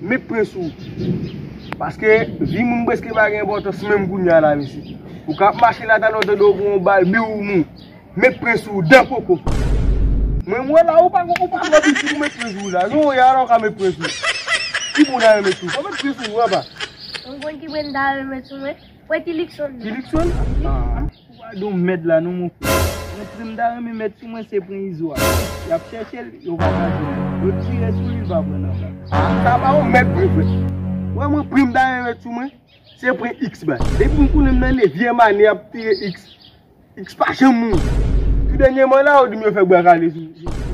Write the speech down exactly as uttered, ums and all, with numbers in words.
Met pwen sou ou. Paske vi moun prèske pa gen enpòtans menm kounye a la, mesye. Ou ka ap mache la, talè w tande w pran yon bal, biw, ou mouri. Met pwen sou ou, dan koko. Mwen, mwen la, ou pa, ou pa twò piti pou met pwen sou ou la. Non, e ala w ka met pwen sou ou. Ki pou w ta met sou ou? Fò met pwen sou ou, apa. Ou konn ki pwen m ta met sou mwen? Wè Tilixon. Tilixon? Ah. Ou pa don mèd la non, mon frè. Mwen, pri m ta renmen met sou mwen, se pran Izo a. Y ap chèche l, yo pa ka jwenn li. Yo tire sou li, li pa pran nan bal. Ah, sa pa yon mèd vre, frè. Wè mwen, pri m ta renmen met sou mwen, se pran X ba. Depi m konnen m nan nevyèm ane ap tire X. X pa janm mouri. Tou dènyèman la, yo di m yo fè bwa kale sou, sou, sou